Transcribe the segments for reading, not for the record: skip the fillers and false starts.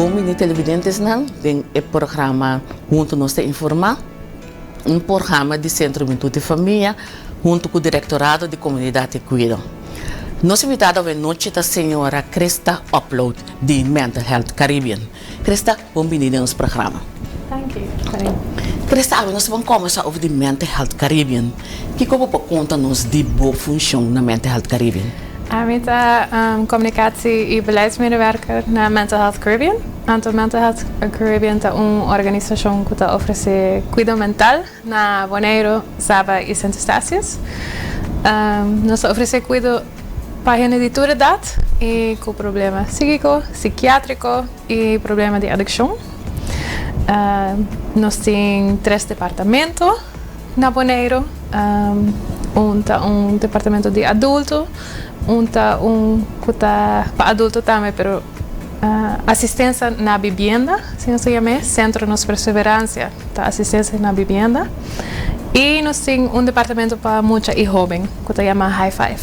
Bon bini televidentenan den e programa Hunto Nos Ta Informa, un programa di Centro Hubentud y Famia hunto cu Directorado di Comunidad y Cuido. Nos invitado awe nochi ta señora Christa Upload di Mental Health Caribbean. Christa, bon bini den nos programa. Danki, Karin. Christa, awe nos ta ban combersa over di Mental Health Caribbean. Kico bo por conta nos di bo funcion na Mental Health Caribbean? Ami ta communicatie y beleidsmedewerker na Mental Health Caribbean. Anto Mental Health Caribbean ta un organisacion cu ta ofrece cuido mental na Boneiru, Saba y Sint Eustatius. Nos ta ofrece cuido pa hende di tur edad y cu problema psikico, psikiatrico y problema di adiccion. Nos tin tres departamento na Boneiru. Un ta un departamento di adulto, un ta un cu ta pa adulto tambe pero asistencia na bibienda, si nos ta yam'e, Centro Nos Perseverancia ta asistencia na bibienda. Y nos tin un departamento pa mucha y hoben cu ta yama High Five.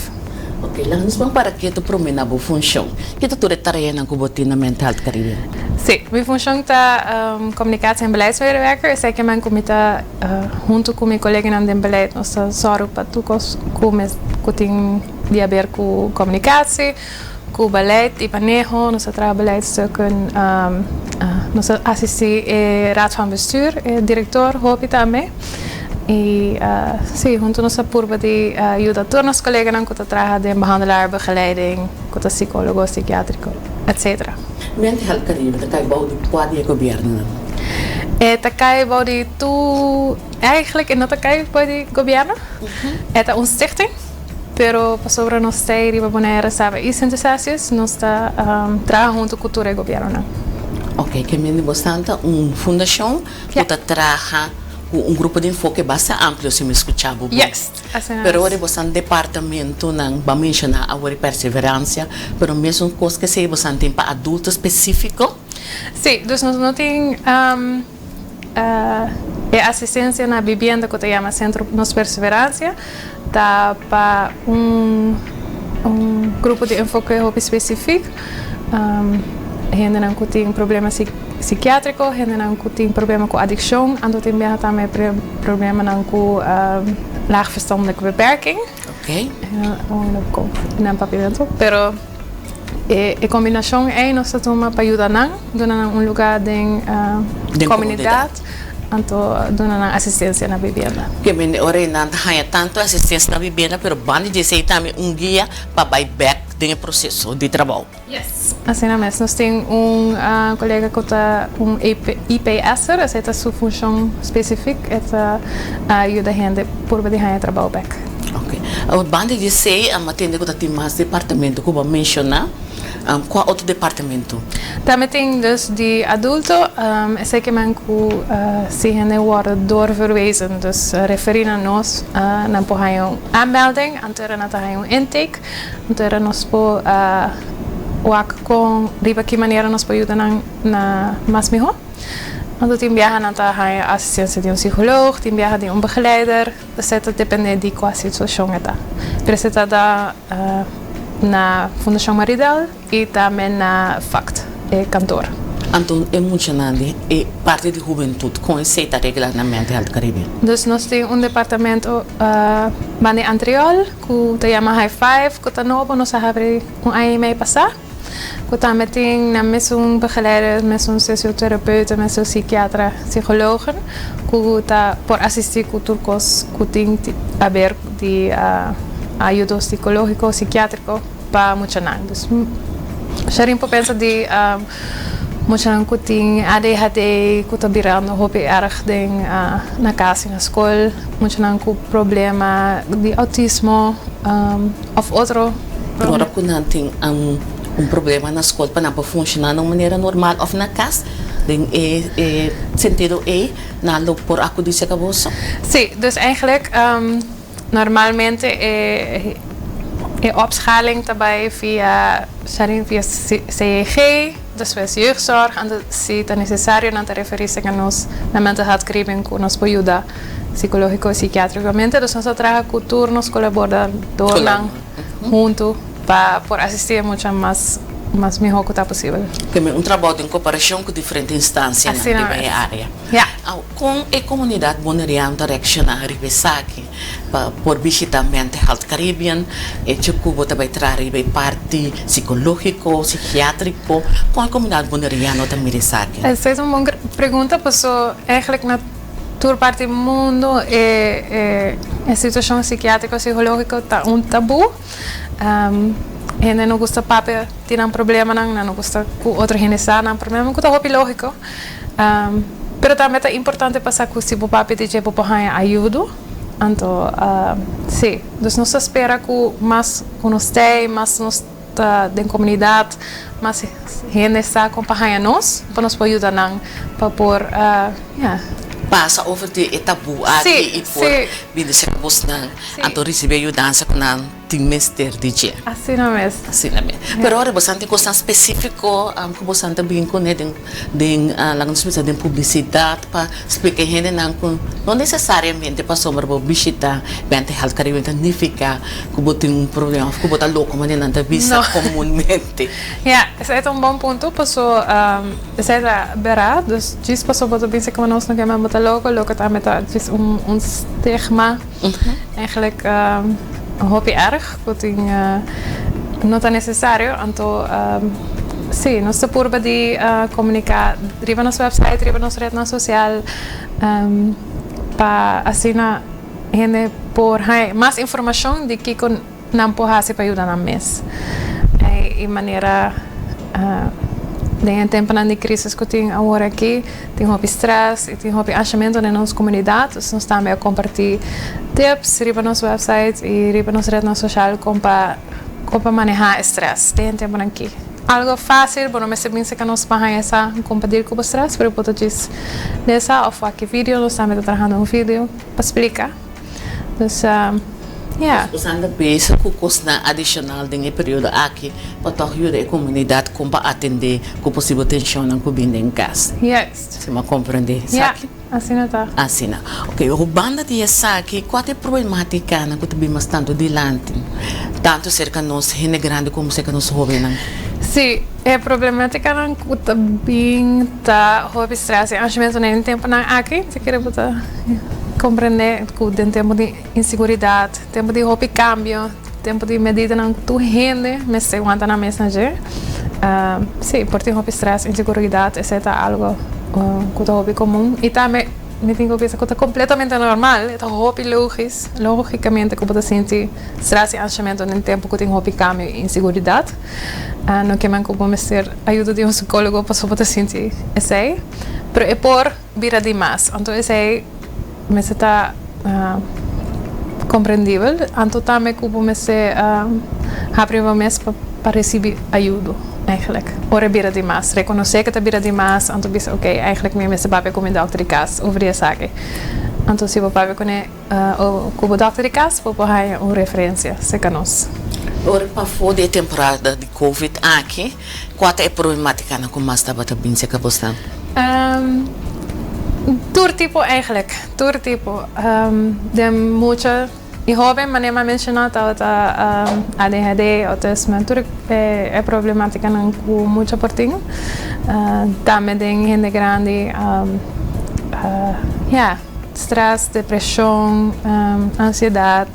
Ok, laga nos ban para ketu prome na bo funcion. Ki ta tur e tareanan cu bo tin na Mental Health Caribbean? Sí, mi funcion ta communicatie en beleidsmedewerker. Esaki ke men cu mi ta hunto cu mi coleganan den beleid nos ta sòru pa tur cos cu mes cu tin di haber cu communicatie, cu beleid y maneho. Nos ta traha beleidstukken, nos ta asisti e raad van bestuur, e director hopi tambe. Y si, hunto nos ta purba di yuda tur nos coleganan cu ta traha den behandelaar, begeleiding, cu ta psicologo, psikiatrico, etcetera. Mental Health Caribe ta kai bou di kua di e gobièrnunan? E ta kai bou di tur, eigenlijk e no ta kai bou di gobièrnu. E ta un stichting, pero pasobra nos ta ei riba Bonaire, Saba i Sint Eustatius, nos ta traha huntu ku tur e gobièrnunan. Oké, ke mende bosnan ta un fundashon ku ta traha ku un grupo di enfoke basta amplio si mi skucha bo bon. Yes. Asina Pero es. ora bosan departamentonan bo a menciona awor e Perseverancia, pero mesun cos ke esey bosan tin pa adulto specifico? Sí, dus nos no tin e asistencia na bibienda cu ta yama Centro Nos Perseverancia, ta pa un un grupo di enfoke hopi specific, hendenan cu tin problema psikiatrico, hendenan cu tin problema cu adiccion, anto tin biaha tambe problemanan cu laag verstandelijke beperking. Nan papiamento. Pero e combinacion ey nos ta tuma pa yuda nan, duna nan un lugar den comunidad, anto duna nan asistencia na bibienda. Ke mende ora nan ta haya tanto asistencia na bibienda, pero banda di esey tambe un guia pa bay bek den e proceso di trabou. Yes, asina mes. Nos tin un colega cu ta un IPS'er, esey ta su funcion specific, e ta yuda hende purba di haña trabou bek. Ok. Awor banda di esey a tende cu ta tin mas departamento cu bo a menciona. Cua otro departamento? Tambe tin dus di adulto, esey ke men cu si hende wordo doorverwezen, dus referi na nos, nan por haña un aanmelding, anto era nan ta haña un intake. Anto era nos por wak kon riba ki manera nos por yuda nan na mas mihó. Anto tin biaha nan ta haña asistensia di un psikoloog, tin biaha di un begeleider, esei ta dependé di kua situashon e ta. Pero esei ta da na Fundashon Maridel. I tambe na FACT, e kantor. Anto e muchanan di e parti di hubentut, kon esei ta regla na Mental Health Caribbean? Dus nos tin un departamento banda di Antriol ku ta yama High Five ku ta nobo, nos a habri un aña i mei pasá, ku tambe tin nan mesun begeleider, mesun sosioterapeuta, mesun sikiatra, psikologen ku ta por asistí ku tur kos ku tin haber di ayudo sikológiko, sikiátriko. Pa muchanan. Dus Sharin por pensa di muchanan ku tin ADHD ku ta birando hopi erg den na kas i na skol, muchanan ku problema di outismo òf otro. Ora ku nan tin un problema na skol pa nan por funshoná na un manera normal òf na kas, den e sentido ei nan lo por akudí serka boso? Sí, dus eigenlijk Normalmente e e opschaling ta bai via Sharin via CJG, despues jeugdzorg, anto si ta necesario nan ta referi serka nos na Mental Health Caribbean ku nos por yuda psicológico y psikiatricamente. Dus nos ta traha ku tur nos colaboradornan huntu pa por asisti e mucha mas. mas mihó ku ta posibel. Keme un trabou den koperashon ku diferente instansianan Asina riba e mes. área. Ja. Aw, kon e komunidat boneriano ta reakshoná riba esaki? Pa por bishita Mental Health Caribbean, echo ku bo ta bai traha riba e parti sikológiko, sikiátriko, kon e komunidat boneriano ta mira esaki? Esei ta un bon pregunta paso eigenlijk na tur parti mundu e e situashon sikiátriko, sikológiko ta un tabú. Hende no gusta papia di nan problemanan, nan no gusta ku otro hende sa nan problema, ku ta hopi lógiko. Pero tambe ta importante pa sa ku si bo papia di dje bo por haña ayudo. Anto, sí, dus nos ta spera ku mas ku nos t'ei, mas nos ta den komunidat, mas hende sa kon pa haña nos, pa nos por yuda nan pa por, ya. Pasa over di e tabú aki i por bini serka bosnan, anto risibí e yudansa ku nan tin mester di dje. Asina mes. Asina mes. Pero ora bosan tin kosnan spesífiko ku bosan ta bin kuné den den laga nos bisa den publisidat pa splika e hendenan ku no nesesariamente pasobra bo bishita Mental Health Caribbean ta nifiká ku bo tin un problema òf ku bo ta loko manera nan ta bisa komunmente. Ya, esei ta un bon punto paso esei ta bèrdat. Dus djis paso bo ta bisa ku nos no ke men bo ta loko, loko tambe ta djis un stigma. Eigenlijk hopi erg ku tin no ta nesesario anto si nos ta purba di komuniká riba nos website riba nos rednan sosial pa asina hende por haña mas informashon di kiko nan por hasi pa yuda nan mes. I manera den e temponan di crisis cu tin awor aki, tin hopi stress i tin hopi anshamentu den nos comunidad, dus nos tambe a comparti tips riba nos website i riba nos rednan social con pa con pa maneha e stress den e temponan aki. Algo facil, bo no mester bin cerca nos pa haña sa con pa deal cu bo stress, pero bo ta djis lesa of wak e video, nos tambe ta trahando un video pa splica. Dus, ja. Nos anda bezig ku kosnan adishonal den e periodo aki pa tòg yuda e komunidat kon pa atendé ku posibel tenshonnan ku bin den kas. Juist. Si mi a komprendé esaki? Ja, asina ta. Asina. Oke, ojo banda di esaki, kua ta e problemátikanan ku ta bin mas tantu dilanti, tantu serka nos hende grandi komo serka nos hóbennan? Sí, e problemátikanan ku ta bin ta hopi strès i anshamentu den e tempunan aki. Si kere bo ta komprendé ku den tempu di inseguridat, tempu di hopi kambio, tempu di medidanan ku tur hende mester wanta nan mes na dje, sí, por tin hopi strès, inseguridat, esei ta algu ku ta hopi komun. I tambe mi tin ku bisa ku ta kompletamente normal, e ta hopi logis, logikamente ku bo ta sinti strès i anshamentu den tempu ku tin hopi kambio i inseguridat. No ke men ku bo mester ayuda di un sikólogo pasobra bo ta sinti esei, pero e por bira di mas. Anto esei mester ta komprendibel. Anto tambe ku bo mester habri bo mes pa risibi ayudo eigenlijk. Ora e bira di mas, rekonosé ku ta bira di mas, anto bisa ok, eigenlijk mi mester papia ku mi dòkter di kas over di esaki. Anto si bo papia kuné ku bo dòkter di kas bo por haña un referensia serka nos. Ora pafó di e temporada di covid aki, Kua ta e problemátikanan ku mas tabata bin serka bosnan? Tur tipo eigenlijk, tur tipo. Den mucha i hóben manera mi a menshoná tabata ADHD, outisme, tur e problemátikanan ku mucha por tin. Tambe den hende grandi, ya, strès, depreshon, ansiedat.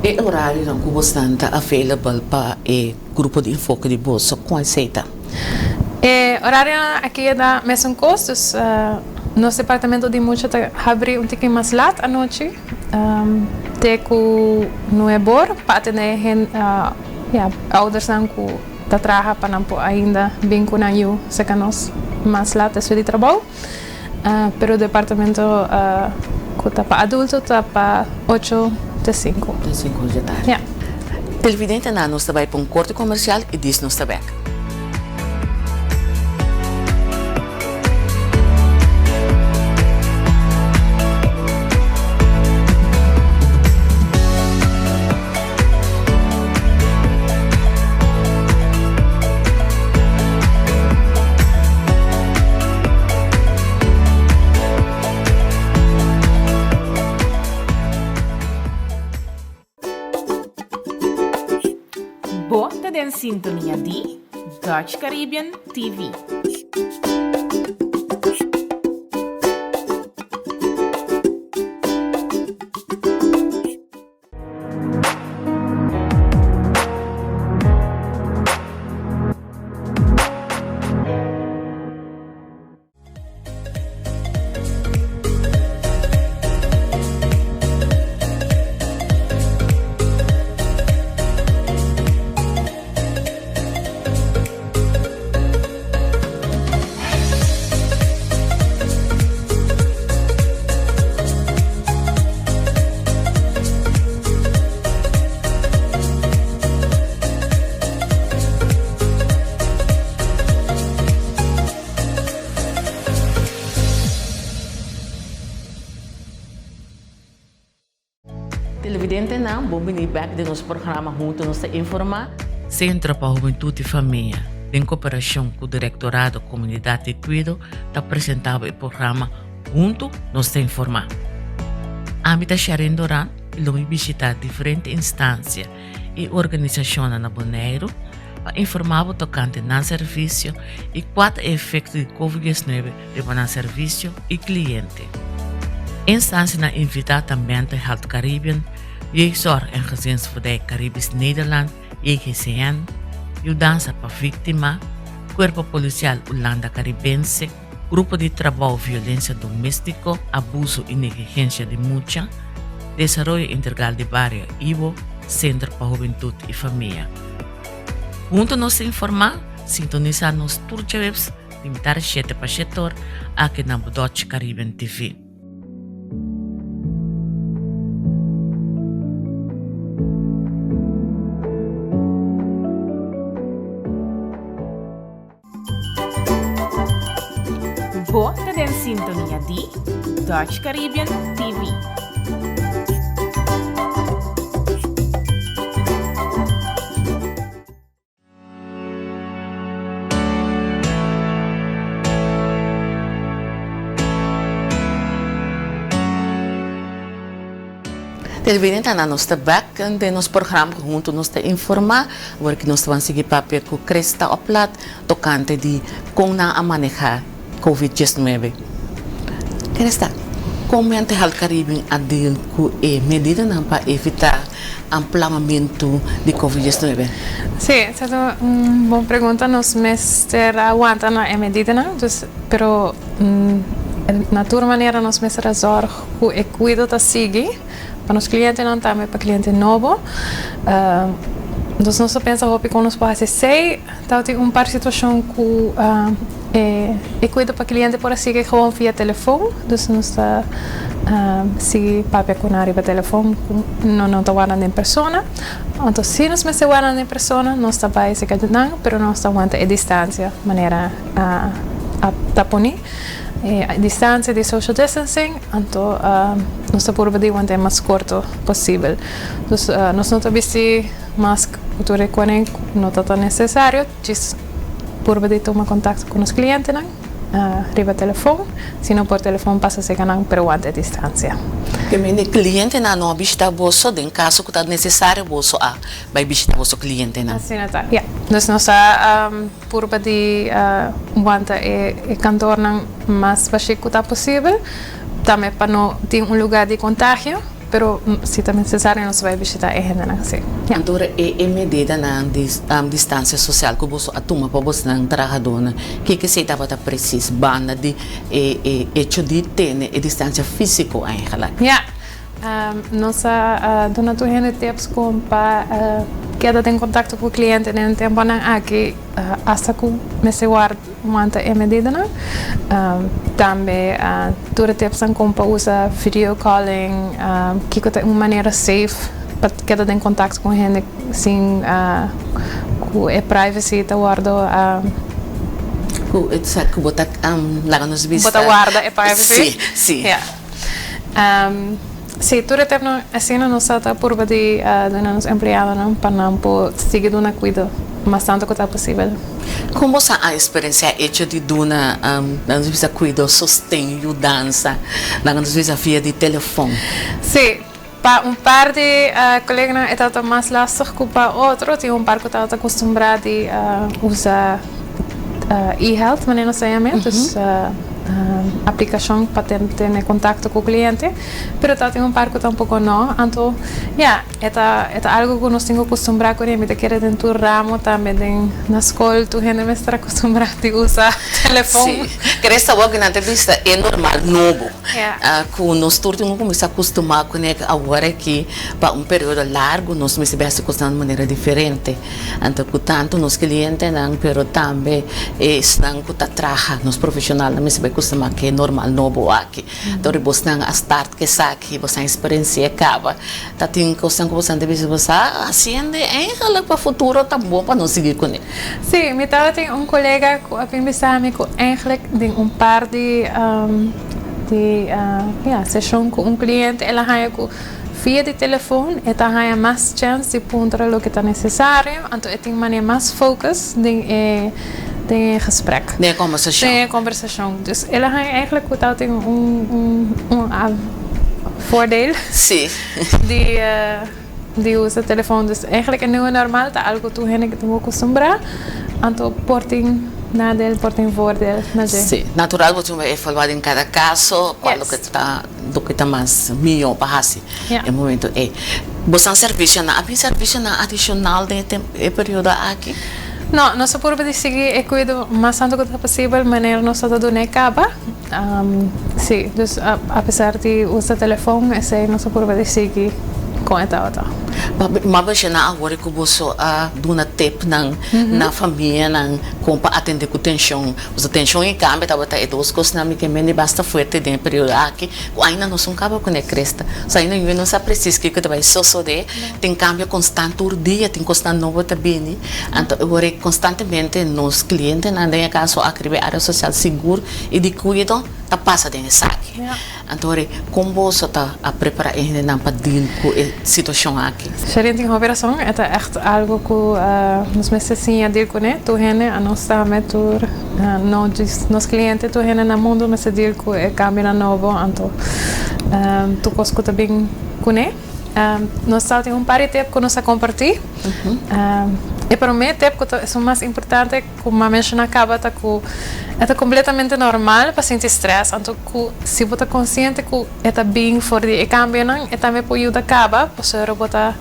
E orarionan ku bosnan ta available pa e grupo di enfoke di boso, kon esei ta? E orarionan aki e ta mesun kos, dus nos departamento di mucha ta habri un tiki mas lat anochi te ku nuebor pa atende ya oudersnan ku ta traha pa nan por ainda bin ku nan yu serka nos mas lat despues di trabou. Pero departamento cu ta pa adulto ta pa ocho te cinco. Te cinco di tardi. Ja. Televidentenan nos ta bay pa un corte comercial y dis nos ta bek. Bo ta den den sintonia di Dutch Caribbean TV. Televidentenan, bon bini bek den nos programa Hunto Nos Ta Informa. Centro pa Hubentud y Famia, den cooperacion cu Directorado Comunidad y Cuido, ta presenta bo e programa Hunto Nos Ta Informa. Ami ta Sharin Doran y lo mi bishita diferente instancia y organisacionnan na Boneiru pa informa bo tocante nan servicio y cua ta e efecto di Covid 19 riba nan servicio y cliente. Instancianan invita ta Mental Health Caribbean, Jeugdzorg en Gezinsvoedij Caribisch Nederland, JGCN, Yudansa pa Victima, Cuerpo Policial Hulanda Caribense, Grupo di Trabou Violencia Domestico, Abuso y Negligencia di Mucha, Desaroyo Integral di Bario Ibo, Centro pa Hubentud y Famia. Hunto nos ta informa, sintonisa nos tur djaweps di mitar shete pa shetor aki na Dutch Caribbean TV. Bo ta den sintonia di Dutch Caribbean TV. Televidentenan nos ta bek den nos programa hunto nos ta informa awor ki nos ta ban sigui papia ku Christa Oplat tokante di kon nan a maneha Covid 19. Christa, kon Mente Health Caribbean a deal ku e medidanan pa evita plamamentu di Covid 19? Sí, esa ta un bon pregunta. Nos mester a wanta na e medidanan, dus pero na tur manera nos mester a zorg ku e kuido ta sigui pa nos klientenan tambe pa kliente nobo. Dus nos ta pensa hopi kon nos por hasi esei. Tabatin un par situashon ku e kuido pa kliente por a sigui gewoon via telefon. Dus nos ta sigui papia ku nan riba telefon ku no no ta wak nan den persona. Anto si nos mester wak nan den persona nos ta bai serka di nan pero nos ta wanta e distansia manera a ta poni. E distansia di social distancing anto nos ta purba di wanta e mas korto posibel. Dus nos no ta bisti mask ku tur e konen no ta tan nesesario, djis purba di tuma kontakto ku nos klientenan riba telefon, si no por telefon pasa serka nan pero wanta e distansia. Te mende klientenan no a bishita boso den kaso ku ta nesesario boso a bai bishita boso klientenan. Asina ta, ya. Dus nos a Purba di wanta e kantornan mas bashik ku ta posibel, tambe pa no tin un lugá di kontagio, pero si ta nesesario nos bai bishitá e hendenan si. Ya. Anto e medidanan di distansia sosial ku boso a tuma pa bosnan trahadónan, ke esei tabata presis banda di e echo di tene e distansia físiko eigenlik? Ya. Nos a duna tur hende tips kon pa keda den kontakto ku kliente den e temponan aki asta ku mester ward wanta e medidanan. Tambe tur e tipsnan kon pa usa video calling, kiko ta un manera safe pa keda den kontakto ku hende sin ku e privacy ta wordo. Ku bo ta laga nos bista. Bo ta warda e privacy? Si, si. Sí, tur e temponan asina nos sa ta purba di duna nos empleadonan pa nan por sigui duna kuido mas tantu ku ta posibel. Kon bo sa a eksperensiá echo di duna nan nos bisa kuido, sosten, yudansa, nan nos bisa via di telefon? Sí. Pa un par di koleganan e tabata mas lastig ku pa otro. Tin un par ku tabata kustumbrá di usa e-health, manera nos ta yam'é, dus aplikashon pa tene kontakto ku kliente. Pero tabatin un par ku tampoko no. Anto, ya, e ta e ta algu ku nos tin ku kustumbrá kuné. Mi ta kere den tur ramo tambe den na skol tur hende mester a kustumbrá di usa telefon. Sí, kere esta wou ku nan ta bisa e normal nobo. Ku nos tur tin ku kuminsá kustumá kuné awor aki pa un periodo largu nos mester bai hasi kosnan di manera diferente. Anto ku tantu nos klientenan pero tambe esnan ku ta traha, nos profeshonalnan mester bai kustumá ku e normal nobo aki. Dor di bosnan a start ku esaki, bosnan eksperensi'é kaba, ta tin kosnan ku bosnan ta bisa bo sa hasiendo eigenlijk pa futuro ta bon pa nos sigui kuné. Sí, mi tabatin un kolega ku a bin bisa mi ku eigenlijk den un par di di ya seshon ku un kliente el a haña ku via di telefon e ta haña mas chèns di puntra loke ta nesesario, anto e tin manera mas focus den e den e gesprek. Den e kombersashon. Den e kombersashon. Dus el a haña eigenlijk ku tabatin un un un voordeel. Sí. Di di usa telefon. Dus eigenlijk e nieuwe normal ta algu tur hende ke tin ku kustumbrá. Anto por tin nadeel, por tin voordeel na dje. Sí. Natural bo tin ku evaluá den kada kaso kua loke ta loke ta mas mihó pa hasi e momento ei. Boso servisionan, a bin servisionan adishonal den e tempu e periodo aki? No, nos a purba di sigui e kuido mas tantu ku ta posibel manera nos ta ta duna e kaba. Sí, dus apesar di usa telefon esei nos a purba di sigui kon e tabata. Ma menshoná awor ku boso a duna tepnan na famianan kon pa atendé ku tenshon. Pasobra tenshon i kambio tabata e dos kosnan mi ke mende basta fuerte den e periodo aki ku ainda nos no kaba kuné Krista. So ainda yu no sa presis kiko ta bai sosodé. Tin kambio konstant tur dia, tin kosnan nobo ta bini. Anto e wor konstantemente nos klientenan den e kaso aki riba e área sosial sigur i di kuido ta pasa den esaki. Anto wor kon boso ta a prepará e hendenan pa deal ku e situashon aki? Shereen tin hopi rason, e ta ègt algu ku nos mester siña deal kuné. Tur hende, anos tambe, tur no djis nos kliente, tur hende na mundu mester deal ku e kambionan nobo, anto tur kos ku ta bin kuné. Nos tabatin un par di tep ku nos a kompartí. E promé tep ku ta esun mas importante ku mi a menshoná kaba ta ku e ta kompletamente normal pa sinti strès. Anto ku si bo ta konsiente ku e ta bin for di e kambionan e tambe por yuda kaba pasobra bo ta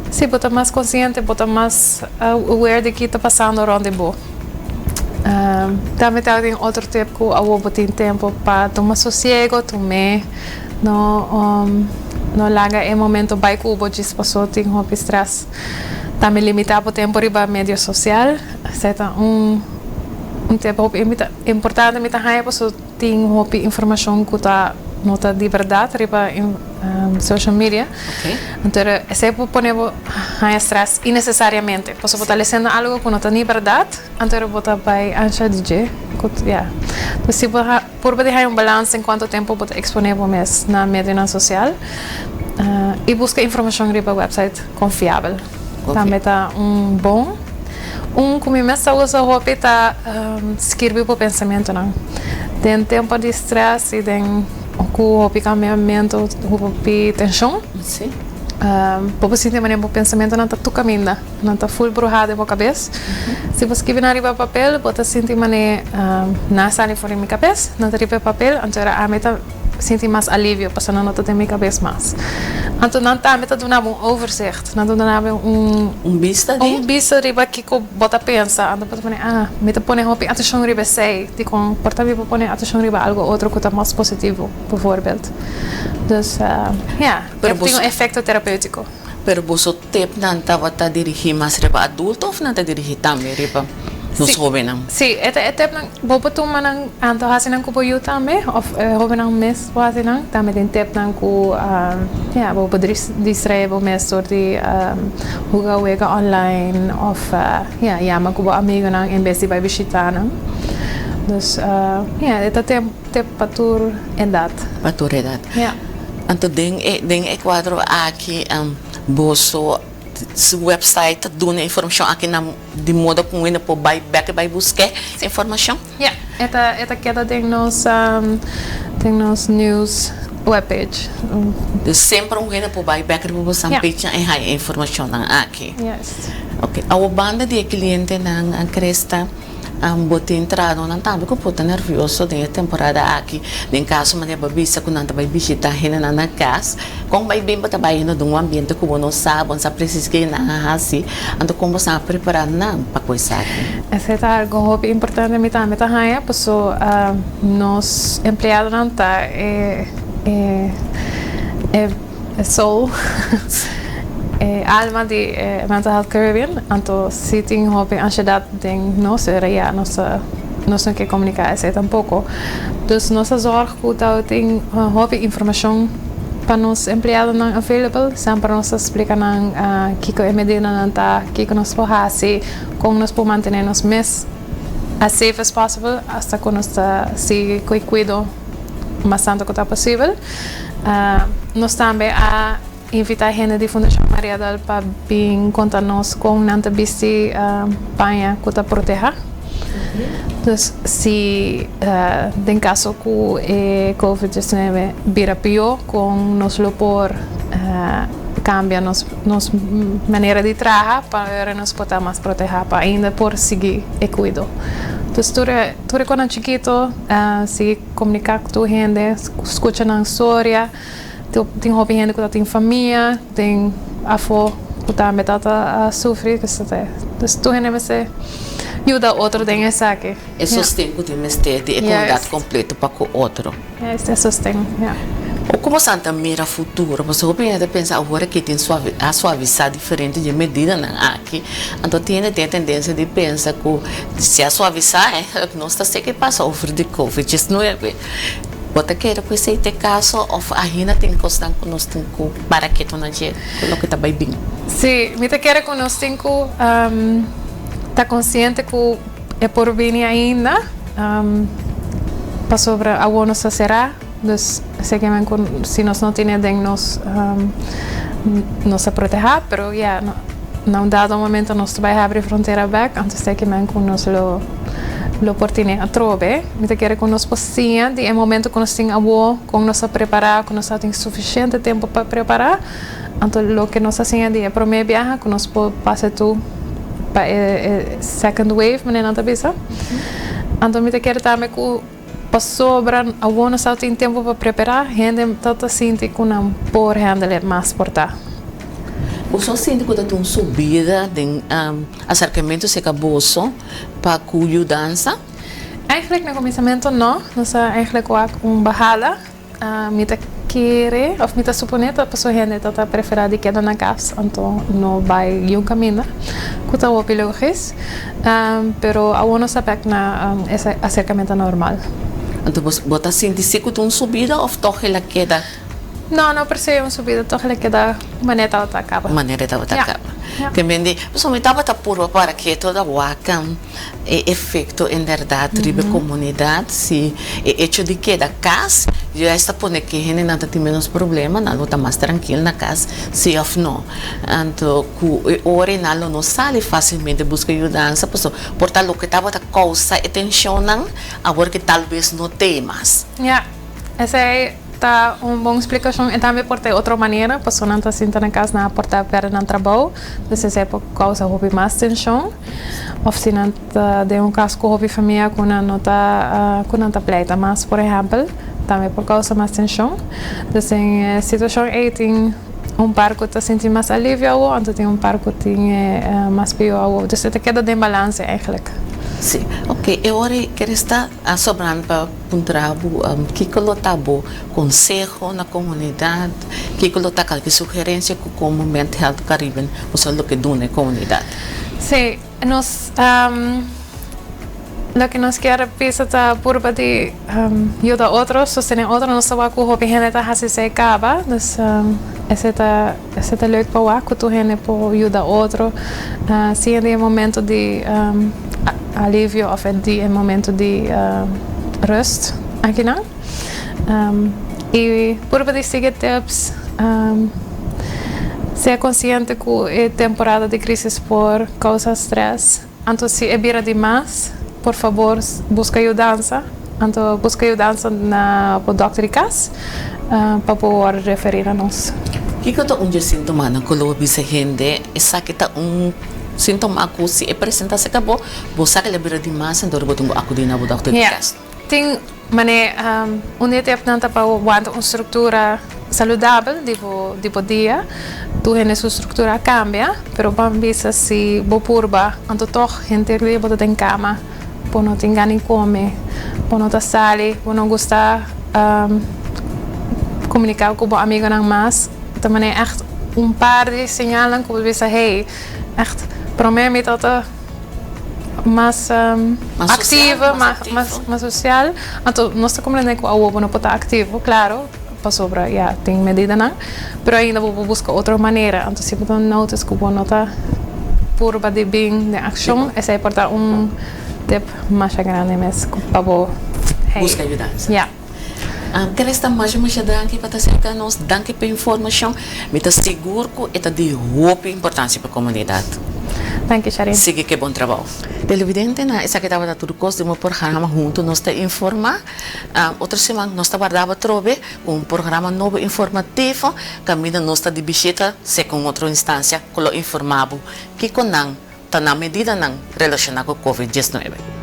si bo ta mas konsiente bo ta mas aware di ki ta pasando rònt di bo. Tambe tabatin otro tep ku awor bo tin tempu pa tuma sosiego, tum'é. No no laga e momento bai ku bo djis paso tin hopi stress. Tambe limitá bo tempu riba medio sosial. Esei ta un un tep hopi importante mi ta haña paso tin hopi informashon ku ta no ta di bèrdat riba social media. Anto esei por pone bo haña stress innesesariamente paso bo ta lesiendo algu ku no ta ni bèrdat anto bo ta bai ansha di dje ku ya. Si bo Purba di haña un balans den kuantu tempu bo ta eksponé bo mes na medionan sosial i buska informashon riba wèpsait konfiabel. Tambe ta un bon. Un ku mi mes ta usa hopi ta skirbi bo pensamentunan. Den tempu di strès i den ku hopi kambiamentu, hopi tenshon, bo por sinti manera bo pensamentunan ta tur kaminda. Nan ta full bruhá den bo kabes. Si bo skibi nan riba papel, bo ta sinti manera nan a sali for di mi kabes, nan ta riba e papel, anto era ami ta sinti mas alivio pasobra nan no ta den mi kabes mas. Anto nan tambe ta duna bo un overzicht, nan ta duna bo un. Un bista di? Un bista riba kiko bo ta pensa. Anto bo ta pone, ah, mi ta pone hopi atenshon riba esei, dikon por ta mi por pone atenshon riba algo otro ku ta mas positivo, bijvoorbeeld. Dus, ya, e tin un efekto terapeutiko. Pero boso tepnan tabata dirigí mas riba adulto òf nan ta dirigí tambe riba nos hóbennan? Sí, e ta e tepnan bo por tuma nan anto hasi nan ku bo yu tambe òf e hóbennan mes por hasi nan. Tambe tin tepnan ku ya bo por distraé bo mes dor di huga wega online òf ya yama ku bo amigunan en bes di bai bishitá nan. Dus ya e ta tep pa tur edat. Pa tur edat. Ya. Anto den e den e kuadro aki boso su website ta duna informashon aki na di modo ku un hende por bai bek i bai busk'é informashon? Ya, e ta e ta keda den nos den nos news. webpage. Dus semper un hende por bai bek riba bo page i haña informashonnan aki. Yes. Ok, awo banda di e klientenan, Cresta, bo tin trahadónan tambe ku por ta nervioso den e temporada aki, den kaso manera bo a bisa ku nan ta bai bishitá hendenan na kas, kon bai bin bo ta bai hende den un ambiente ku bo no sa, bo no sa presis ke nan a hasi, anto kon bo sa prepará nan pa ku esaki? Esei ta algu hopi importante mi tambe ta haña, paso nos empleadonan ta e e soul, e alma di e Mental Health Caribbean, anto si tin hopi ansiedat den nos era ya nos ta nos no ke komuniká esei tampoko. Dus nos a zòrg ku ta tin hopi informashon pa nos empleadonan available, semper nos ta splika nan kiko e medidanan ta, kiko nos por hasi, kon nos por mantené nos mes as safe as possible asta ku nos ta sigui ku e kuido mas tantu ku ta posibel. Nos tambe a invitá hende di Fundashon Mariadal pa bin konta nos kon nan ta bisti paña ku ta protehá. Dus si den kaso ku e Covid 19 bira pió, kon nos lo por kambia nos nos manera di traha pa ora nos por ta mas protehá pa ainda por sigui e kuido. Dus tur e tur e konan chikito sigui komuniká ku tur hende, skucha nan storia. Tin hopi hende ku ta tin famia den afó ku tambe ta ta sufri. Dus tur hende mester yuda otro den esaki. E sosten ku tin mester di e komunidat kompleto pa ku otro. Juist, e sosten, ja. O komo san ta mira futuro? Pasobra hopi hende ta pensa awor aki tin a suavisá diferente di e medidanan aki. Anto tin hende tin e tendensia di pensa ku si a suavisá eigenlijk nos ta seki pasa over di covid 19. Bo ta kere ku esei ta e kaso òf ainda tin kosnan ku nos tin ku para ketu na dje ku loke ta bai bin? Sí, mi ta kere ku nos tin ku ta konsiente ku e por bini ainda pasobra awor nos ta será, dus esei ke men ku si nos no tine den nos nos ta protehá, pero ya na un dado momento nos ta bai habri frontera bèk, anto esei ke men ku nos lo lo por tine atrobe. Mi ta kere ku nos por siña di e momento ku nos tin awor, kon nos a prepará, ku nos a tin sufisiente tempu pa prepará. Anto loke nos a siña di e promé biaha ku nos por pasa tur pa e second wave, manera nan ta bisa. Anto mi ta kere tambe ku pasobra awor nos a tin tempu pa prepará, hende ta ta sinti ku nan por handle e mas por ta. Boso a sinti ku ta tin un subida den aserkamentu serka boso pa ku yudansa? Eigenlijk na kuminsamentu no, nos a eigenlijk wak un bahada. Mi ta kere of mi ta suponé ta pasobra hende ta ta preferá di keda na kas anto no bai niun kaminda ku ta hopi logis. Pero awor nos ta bèk na e aserkamentu normal. Anto bo ta sinti si ku ta un subida of tòg el a keda? No, no per se un subida, tòg el a keda manera e tabata kaba. Manera e tabata kaba. Te mende, pasobra mi tabata purba para keto ta wak e efecto en berdad riba e comunidad si e hecho di keda cas juist ta pone ke hendenan ta tin menos problema nan lo ta mas trankil na cas si of no anto cu e ora e nan lo no sali facilmente busca yudansa pasobra por ta loke tabata causa e tensionnan awor ke tal bes no tey mas. Ya, esey Ta un bon splikashon e tambe por ta e otro manera, pasobra nan ta sinta na kas nan a por ta pèrdè nan trabou, dus esei por kousa hopi mas tenshon. Òf si nan ta den un kas ku hopi famia ku nan no ta ku nan ta pleita mas por ehèmpel, tambe por kousa mas tenshon. Dus den e situashon ei tin un par ku ta sinti mas alivio awor, anto tin un par ku tin e mas pió awor. Dus e ta keda den balanse eigentlik. Sí, oke, e ora ei kere sta sobrando pa. Puntra bo kiko lo ta bo konseho na komunidat, kiko lo ta kalke sugerensia ku komo Mental Health Caribbean boso lo ke duna e komunidat. Sí, nos loke nos kier bisa ta purba di yuda otro, sostené otro. Nos ta wak ku hopi hende ta hasi esei kaba, dus esei ta esei ta leuk pa wak ku tur hende por yuda otro sea den e momento di alivio of di e momento di rust akinan. Y purba di sigui tips, sea consciente cu e temporada di crisis por causa stress, anto si e bira di mas, por fabor busca yudansa. Anto buska yudansa na bo dòkter di kas pa bo wòrdu referí na nos. Kiko ta un dje sintomanan ku lo bo bisa hende? Esaki ta un sintoma ku si e presentá serka bo, bo sa ku el a bira di mas anto bo tin ku akudí na bo dòkter di kas. Tin manera un di e tepnan ta pa wanta un struktura saludabel di bo di bo dia. Tur hende su struktura a kambia, pero ban bisa si bo purba anto tòg henter dia bo ta den kama, bo no tin gana di kome, bo no ta sali, bo no gusta komuniká ku bo amigonan mas. Ta manera ègt un par di señalnan ku bo bisa hey, ègt promé mi ta. Mas activo, mas social. Anto nos ta comprende cu awo bo no por ta activo, claro, pasobra ya tin medidanan, pero ainda bo por busca otro manera. Anto si bo ta notice cu bo no ta purba di bin den accion, esey por ta un tip masha grandi mes pa bo busca yudansa. Ya. Cresta, masha masha danki pa ta acerca nos, danki pa e informacion, mi ta sigur cu e ta di hopi importancia pa comunidad. Danki Sharine. Sigui cu e bon trabao. Televidentenan, esaki tabata tur cos di un programa Hunto Nos Ta Informa. Otro siman nos ta warda bo atrobe cu un programa nobo informativo caminda nos ta di bishita segun otro instancia cu lo informa bo kico nan ta nan medidanan relaciona cu Covid 19.